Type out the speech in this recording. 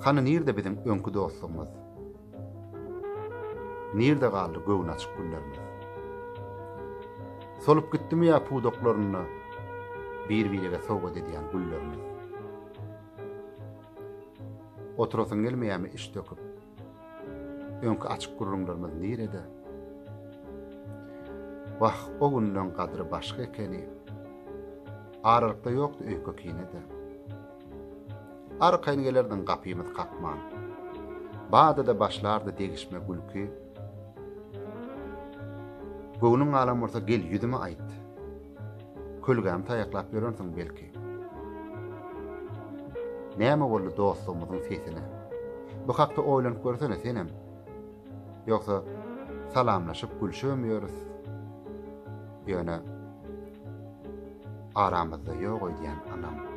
Hany nirde biziň öňki dostlugymyz? Nirde galdy göwün açyk günlerimiz? Solup gitdimi ýa pudaklarynda bir-birege sowgat edýän güllerimiz? Oturasyň gelmeýärmi iş döküp? Öňki açyk gürrüňlerimiz nirede? Wah, o günleň gadry başga ekeni. Aralykda ýokdy öýke-kine-de. Arkaýyn gelerdiň gapymyz kakman. Bada-da başlardy degişme, gülki. Göwnüň galan bolsa gel ýüzüme aýt. Kölgämi taýaklap ýörensiň belki. Näme boldy dostlugymyzyň sesine? Bu hakda oýlanyp görsene senem. Ýogsa salamlaşyp gülşübem ýörüs. Ýöne aramyzda ýok öýdýän ynam.